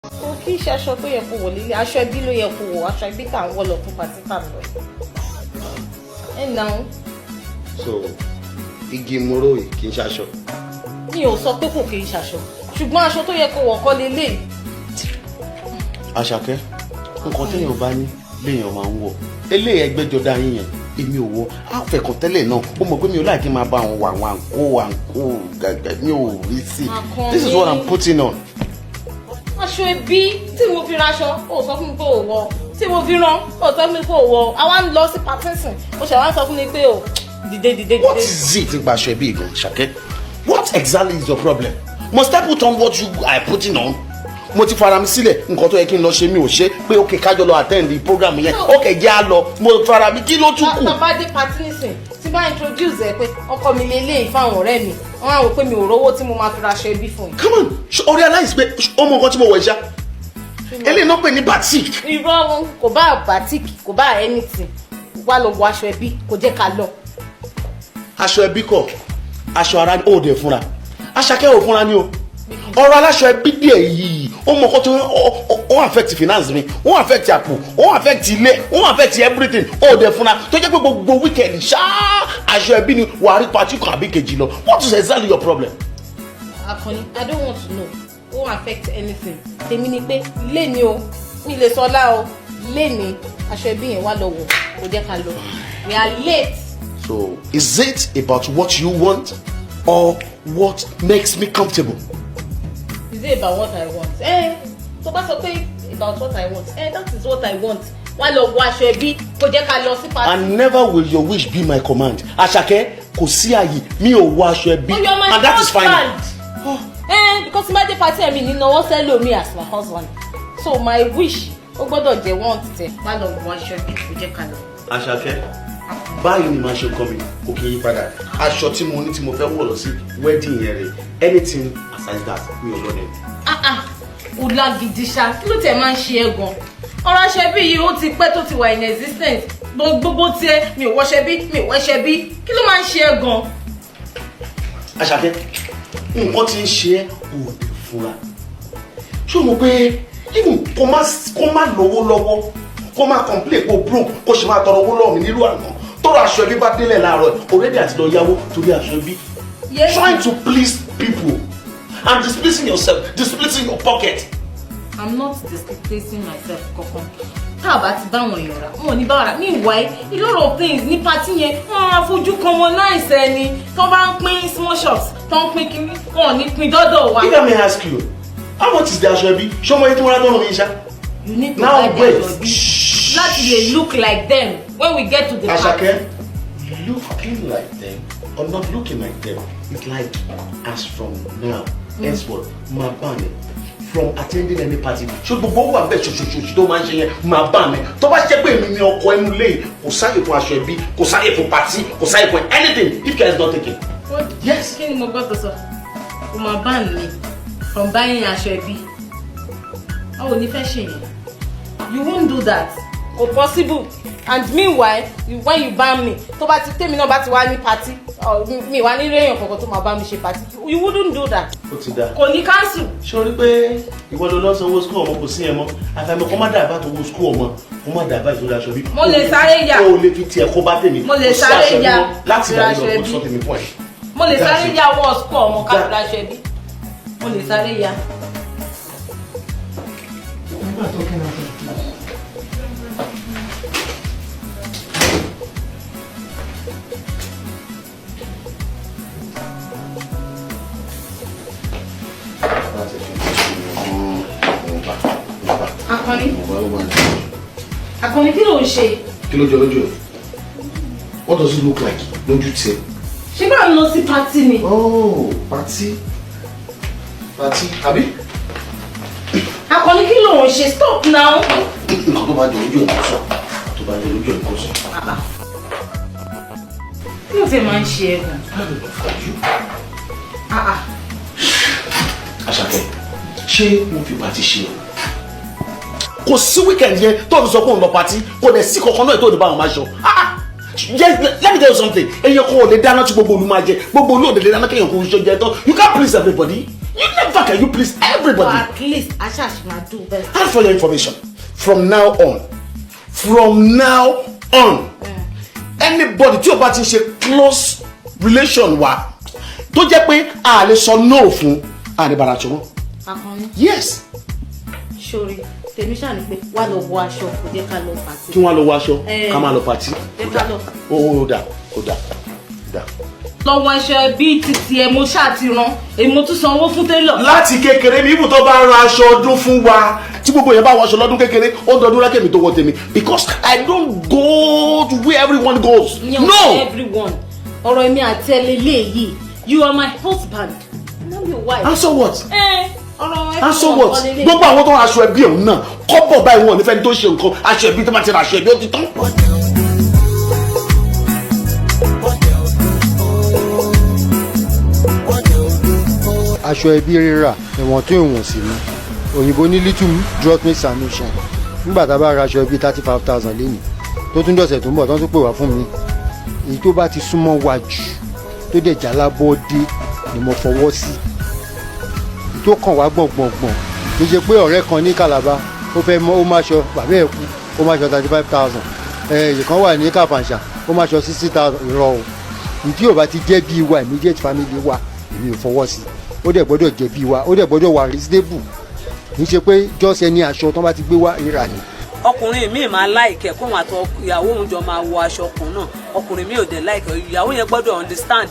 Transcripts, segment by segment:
Kò kí ṣe aṣọ tó yẹ kó wọ̀ lílé, aṣọ ẹbí ló yẹ kó wọ̀, aṣọ ẹbí tà ń wọ̀ lọ fún party tà ń lọ. Ẹ nà ó. So igi moro yìí kì í ṣaṣọ? Mi ò sọ pé kò kì í ṣaṣọ, ṣùgbọ́n aṣọ tó yẹ kó wọ̀ kọ́ lélẹ̀. Àṣàkẹ́, nǹkan téèyàn bá ní léèyàn máa ń wọ̀. Eléyìí ẹgbẹ́jọdá yín yẹn, èmi ò wọ àfẹ̀kàn tẹ́lẹ̀ náà. Ó mọ̀ pé mi ò láì kí n máa bá àwọn wà àwọn àǹkó àǹkó gàgà, mi ò rí sí. This is what I'm putting on. Aṣọ ẹbí tí mo fi raṣọ, ó sọ fún mi pé ò wọ̀, tí mo fi rán, ó sọ fún mi pé ò wọ̀. Àwa ń lọ sí party sìn, ó ṣe wá ń sọ fún mi pé ò dìde, dìde, dìde. What is it nípa aṣọ ẹbí gan, Ṣàkẹ́? What exactly is your problem? Must I put on what you are putting on? Mo ti fara mi sílẹ̀, nǹkan tó yẹ kí n lọ ṣe, mi ò ṣe pé ok, kájọ lọ attend the program yẹn, ok, jẹ́ á lọ. Mo fara mi, kí ló tún kù? Tá bá dé party nísìn, tí bá introduce ẹ pé ọkọ mi lélẹ́yìí fáwọn ọ̀rẹ́ mi, wọ́n á wò pé mi ò rówó tí mo máa fi raṣọ ẹbí fún un. Come on, ṣé o realize pé ọmọ nǹkan tí mo wọ̀ ṣá, eléyìí náà pè ní batik? Irọ́, kò bá batik, kò bá anything, wá lọ wọ aṣọ ẹbí, kò jẹ́ ká lọ. Aṣọ ẹbí kọ́, aṣọ ara ó dẹ̀ fúnra. Àṣàkẹ́, ò fúnra ni o. Ọ̀rọ̀ aláṣọ ẹbí díẹ̀ yìí, ó mọ kó tó ó affect finance mi, ó affect àpò, ó affect ilé, ó affect everything. Ó dẹ̀ fúnra tó jẹ́ pé gbogbo weekend ṣáá, aṣọ ẹbí ni wàá rí party kan àbí kejì lọ. What is exactly your problem? Akànni, I don't want to know ó affect anything. Tèmi ni pé léni o, mi lè sọlá o, léni aṣọ ẹbí yẹn, wá lọ wọ̀, kò jẹ́ ká lọ, we are late. So is it about what you want or what makes me comfortable? Is it about what I want? Eh, tó bá sọ pé about what I want, eh, that is what I want. Wá lọ wọ aṣọ ẹbí, kò jẹ́ ká lọ sí party. And never will your wish be my command. Àṣàkẹ́, kò sí àyè, mi ò wọ aṣọ ẹbí. Oh, you are my And that is final. Husband. Eh, because má dé party, ẹ̀mí ní náwó sẹ́lòmí as my husband, so my wish ó gbọ́dọ̀ jẹ́ want tẹ̀. Wá lọ wọ aṣọ ẹbí, kò jẹ́ ká lọ. Àṣàkẹ́, báyìí ni màá ṣe kọ́ mi, kò kí n yí padà. Aṣọ tí mo ní tí mo fẹ́ wọ̀ lọ sí wedding yẹn rè. Anything aside that, mi ò lọ dẹ̀. Ah ah, ó lágídí ṣá. Kí ló tẹ̀ máa ń ṣe ẹ́ gan? Ọ̀rọ̀ aṣọ ẹbí yìí, ó ti pẹ́ tó ti wà in existence. Gbogbo tiẹ̀, mi ò wọṣẹ bí, mi ò wọṣẹ bí. Kí ló máa ń ṣe ẹ́ gan? Àṣàkẹ́, nǹkan tí ń ṣe ẹ́, ò lè fura. Ṣé o mọ̀ pé even kó má lówó lọ́wọ́, kó má complain kó broke, kó ṣe máa tọrọ owó lọ́wọ́ mi nílùú àná, tọrọ aṣọ ẹbí bá délẹ̀ láàárọ̀, already àti lọ yáwó torí aṣọ ẹbí? Trying to please people and displeasing yourself, displeasing your pocket. I'm not displacing myself kankan. Tá a bá ti bá wọn èèyàn rà, wọn ò ní bá wa rà. Meanwhile, a lot of things ní party yẹn, wọn máa fojú kan wọn láìsẹ ni. Tó bá ń pín small shops, tó ń pín kínní, wọn ò ní pín dọ́dọ̀ wa. If I may ask you, how much is the aṣọ ẹbí? Ṣé ọmọ yẹn tí wọ́n rá tọ́nà mi ṣá? You need to Now buy the wait. aṣọ ẹbí láti lè look like them when we get to the party. Àṣàkẹ́, looking like them or not looking like them is like, as from now henceforth, máa bá mi from attending any party. Ṣé gbogbo wà bẹ́ẹ̀ ṣoṣoṣo tó máa ń ṣe yẹn, máa bá mi. Tó bá ṣe pé èmi ni ọkọ ẹnu lẹ́yìn, kò sáyè fún aṣọ ẹbí, kò sáyè fún party, kò sáyè fún anything if care is not taken. Yes. Kí ni mo gbọ́ tó sọ? O máa ban mi from buying aṣọ ẹbí? Báwo ni fẹ́ ṣe yẹn? You won't do that, kò possible. And meanwhile, when you ban me, tó bá ti tèmi náà bá ti wá ní party, mi wá ní réèyàn kankan tó máa bá mi ṣe party. You wouldn't do that. Ó ti dáa. Kò ní cancel. Ṣé o rí pé ìwọ ló lọ sanwó school ọmọ, kò sí ẹ mọ́? Àfàìmọ̀ kó má dàbà tó owó school ọmọ, kó má dàbà ìṣòro aṣọ bí. Mo lè sáré yà. O lè fi tiẹ̀ kó bá tèmi. Mo lè Kò sí sáré aṣọ yà. mímọ́ láti Ra ìgbà aṣọ yìí lọ, kó ẹbí. sọ tèmi fún ẹ. Mo lè sáré That's it. yá owó school ọmọ káfíńdà aṣọ ẹbí. Mo lè sáré yá. Nígbà tó kí n lọ. Akànní, Akànní, kí ló ń ṣe? Kí ló jọ lójú ẹ? What does it look like lójú tiẹ̀? Ṣé bá ń lọ sí party ni? Oh, party, party àbí? Akànní, kí ló ń ṣe? Stop now. Nǹkan tó bá jọ lójú ẹ kó sọ, tó bá jọ lójú ẹ kó sọ. Kí ló fẹ́ máa ń ṣe ẹ gan? I don't know for you. Ah ah. Àṣàkẹ́, ṣé mo fi party ṣe o? Kò sí weekend yẹn tó ń sọ pé òun lọ party, kò dẹ̀ sí kankan náà tó ní báwọn máa ṣọ. Ah ah, yes, let me tell you something. Èèyàn kan ò lè dáná tí gbogbo olú máa jẹ, gbogbo olú ò lè dáná kéèyàn kò ń ṣe jẹ tán. You can't please everybody. You never can you please everybody. But at least a ṣáà ṣì máa do best. And for your information, from now on, anybody tí o bá ti ń ṣe close relation wa tó jẹ́ pé a lè sọ no fún, a lè bára jọ wọn. Akànní. Yes. Sori tèmi ṣáà ni pé wá lọ wọ aṣọ, kò jẹ́ ká lọ party. Kí wọ́n lọ wọ aṣọ? Eh. Ká máa lọ party. Jẹ́ ká lọ. Ó dà, ó dà, ó dà. Lọ́wọ́ aṣọ ẹbí títí ẹ, mo ṣáà ti rán èmi, mo tún sanwó fún télọ̀. Láti kékeré mi, ibùdó bá ń ra aṣọ ọdún fún wa, tí gbogbo yẹn bá wọ aṣọ lọ́dún kékeré, ó dọdún lákèmí tó wọ tèmi, because I don't go to where everyone goes. Ìyẹn ò No. sí everyone. Ọ̀rọ̀ èmi àti ẹ lélẹ́yìí, you are my husband, I'm your wife. And so what? Ẹ ọ̀rọ̀ And so everyone what? kọ́ lélẹ́yìí. Gbogbo àwọn tó ń aṣọ ẹbí ọ̀hún náà kọ́bọ̀ báyìí, wọn ò ní fẹ́ni tó ṣe nǹkan aṣọ ẹbí. Tó bá ti ra aṣọ ẹbí, ó ti tán. Aṣọ ẹbí rírà, ìwọ̀n tó ìwọ̀n sí ni. Òyìnbó ní little drop makes an ocean. Nígbà tá a bá ra aṣọ ẹbí 35,000 lénìí, tó tún dọ̀sẹ̀ tó ń bọ̀, tó tún pè wá fún mi, èyí tó bá ti súnmọ́ wa jù, tó dẹ̀ jálábọ́dé ni mo fọwọ́ sí. Èyí tó kàn wá gbọ̀ngbọ̀ngbọ̀n, kì í ṣe pé ọ̀rẹ́ kan ní Calabar ó fẹ́ mọ́, ó má ṣọ bàbá ẹ̀ kú, ó má ṣọ 35,000, ẹ̀ kan wà ní Kàfàǹṣà, ó má ṣọ 60,000. Irọ́ o. Èyí tí ò bá ti jẹ́ bí wa, immediate family wa, èmi ò fọwọ́ sí. Ó dẹ̀ gbọ́dọ̀ jẹ́ bí wa, ó dẹ̀ gbọ́dọ̀ wà reasonable. Kì í ṣe pé just ẹni aṣọ tó bá ti gbé wá, rírà ni. Ọkùnrin mi máa like kóun àti ìyàwó òun jọ máa wọ aṣọ kan náà, ọkùnrin mi ò dẹ̀ like. Ìyàwó yẹn gbọ́dọ̀ understand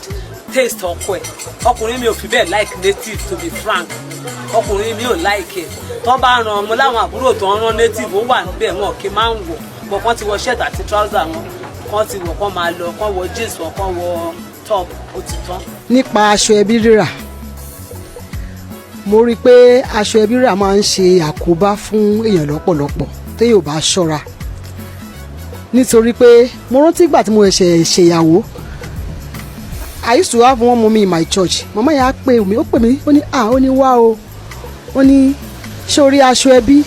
taste ọkọ ẹ̀. Ọkùnrin mi ò fi bẹ́ẹ̀ like native, to be frank. Ọkùnrin mi ò like ẹ̀. Tó bá ran ọmọ láwọn àbúrò tó ń rán native, ó wà níbẹ̀, wọn kì í máa ń wọ̀ bọ̀. Kán ti wọ shirt àti trouser wọn, kán ti wọ̀, kán máa lọ, kán wọ jeans wọn, kán wọ top, ó ti tán. Nípa aṣọ ẹbí rírà, mo rí i pé aṣọ ẹbí rírà máa ń ṣe àkóbá fún èèyàn lọ́pọ̀lọpọ̀ téèyàn ò bá ṣọ́ra, nítorí pé mo rántí ìgbà tí mo ṣẹ̀ṣẹ̀ ṣèyàwó, I used to have one mommy in my church. Màmá yẹn á pè mí, ó pè mí, ó ní à, ó ní wá o, ó ní ṣé orí aṣọ ẹbí,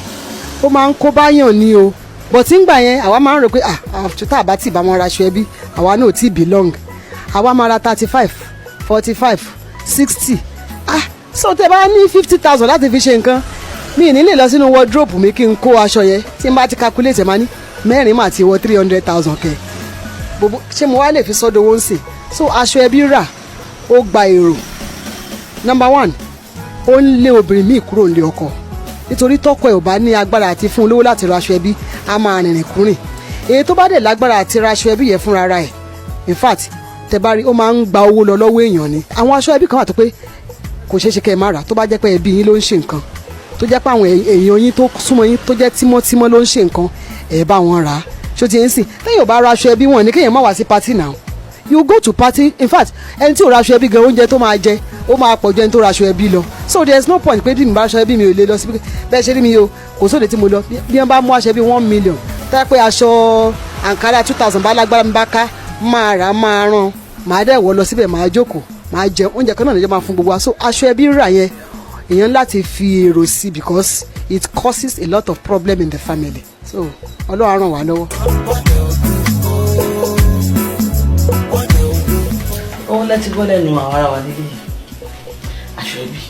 ó máa ń kó báyàn ní o. But ńgbà yẹn, àwa máa ń rò pé ah, tá a bá tì bá wọn ra aṣọ ẹbí, àwa náà ò tí belong. Àwa máa ra 35, 45, 60. Ah, so tẹ bá ní 50,000 láti fi ṣe nǹkan, mi ní lè lọ sínú wardrobe mi kí n kó aṣọ yẹn. Tí n bá ti calculate ẹ̀, máa ní mẹ́rin mà ti wọ 300,000 kẹ. Gbogbo ṣé mo wá lè fi sọ́dọ̀ owó ń sìn? So aṣọ ẹbí rà, ó gba èrò. Number one, ó ń lé obìnrin míì kúrò nílé ọkọ, nítorí tọkọ ẹ̀ ò bá ní agbára àti fún un lówó láti ra aṣọ ẹbí, á máa rìnrìn kúrìn. Èyí tó bá dẹ̀ lágbára àti ra aṣọ ẹbí yẹn fúnra ra ẹ̀, in fact, tẹ bá rí, ó máa ń gba owó lọ lọ́wọ́ èèyàn ni. Àwọn aṣọ ẹbí kan wà tó pé kò ṣeé ṣe kẹ́ ẹ má rà. Tó bá jẹ́ pé ẹbí yín ló ń ṣe nǹkan, tó jẹ́ pé àwọn èèyàn yín tó súnmọ́ yín, tó jẹ́ tímọ́tímọ́ ló ń ṣe nǹkan, ẹ̀ bá wọn rà á. Ṣó ti ń sìn, téèyàn ò bá ra aṣọ ẹbí, wọn ní kéèyàn má wá sí party now. You go to party. In fact, ẹni tí ò ra aṣọ ẹbí gan, oúnjẹ tó máa jẹ, ó máa pọ̀ ju ẹni tó ra aṣọ ẹbí lọ. So there is no point pé bí mi bá aṣọ ẹbí, mi ò lè lọ síbi. Bẹ́ẹ̀ ṣe rí mi o, kò sóde tí mo lọ, bí wọ́n bá mú aṣọ ẹbí 1 million, tẹ́ pé aṣọ àǹkárá 2,000 bá lágbára mi bá ká, máa rà, máa rán, màá dẹ̀ wọ̀ lọ síbẹ̀, máa jókòó, máa jẹ oúnjẹ kan náà níjọ́ máa fún gbogbo wa. So aṣọ ẹbí rà yẹn, èèyàn láti fi èrò sí, because it causes a lot of problem in the family. So Ọlọ́run á ràn wá lọ́wọ́. Òun lẹ́tí gbọ́ lẹ́nu àwọn ará wa nílé yìí. Aṣọ ẹbí,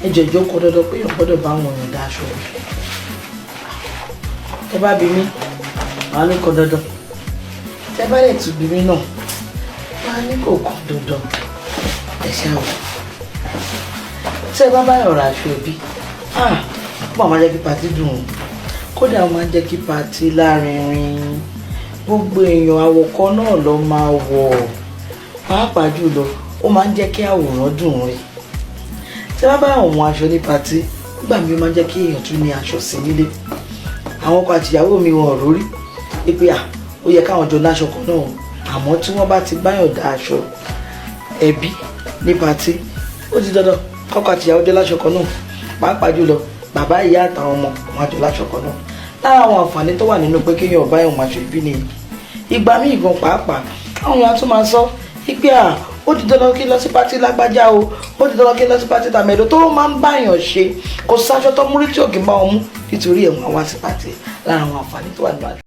ẹjọ́ ìjọ kọ dandan pé èèyàn gbọ́dọ̀ bá àwọn èèyàn dá aṣọ ẹbí. Tẹ bá bí mi, màá ní kọ dandan. Tẹ bá dẹ̀ tún bí mi náà, màá ní kò kọ dandan. Ẹ ṣe àwọn tẹ bá bá ọ̀rọ̀ aṣọ ẹbí, ah, ó máa jẹ́ kí party dùn ún. Kódà ó máa ń jẹ́ kí party lárinrin. Gbogbo èèyàn, àwọ̀kọ́ náà ló máa wọ̀. Pàápàá jùlọ, ó máa ń jẹ́ kí àwòrán dùn rí. Tí wọ́n bá àwọn aṣọ ní party nígbà míì, ó máa ń jẹ́ kí èèyàn tún ní aṣọ sí nílé. Àwọn ọkọ àtìyàwó mi, wọn ò rórí pé à ó yẹ káwọn jọ láṣọ kan náà, àmọ́ tí wọ́n bá ti báyọ̀ dá aṣọ ẹbí ní party, ó ti dandan kọ́kọ àtìyàwó jọ láṣọ kan náà. Pàápàá jùlọ, bàbá, ìyá àtàwọn ọmọ wọn á jọ láṣọ kan náà. Lára àwọn àǹfààní tó wà nínú pé kéèyàn bá ẹ̀wọ̀n aṣọ ẹbí nìyí. Ìgbà míì gan pàápàá, àwọn èèyàn tún máa sọ pé à, ó di dandan kí n lọ sí party lágbájá o, ó di dandan kí n lọ sí party tàmẹ̀dọ̀, tó máa ń báyàn ṣe. Kò sáṣọ tó múrí tí òkè bá wọn mú nítorí ẹ̀wọ̀n wá sí party. Lára àwọn àǹfààní tó wà nínú aṣọ.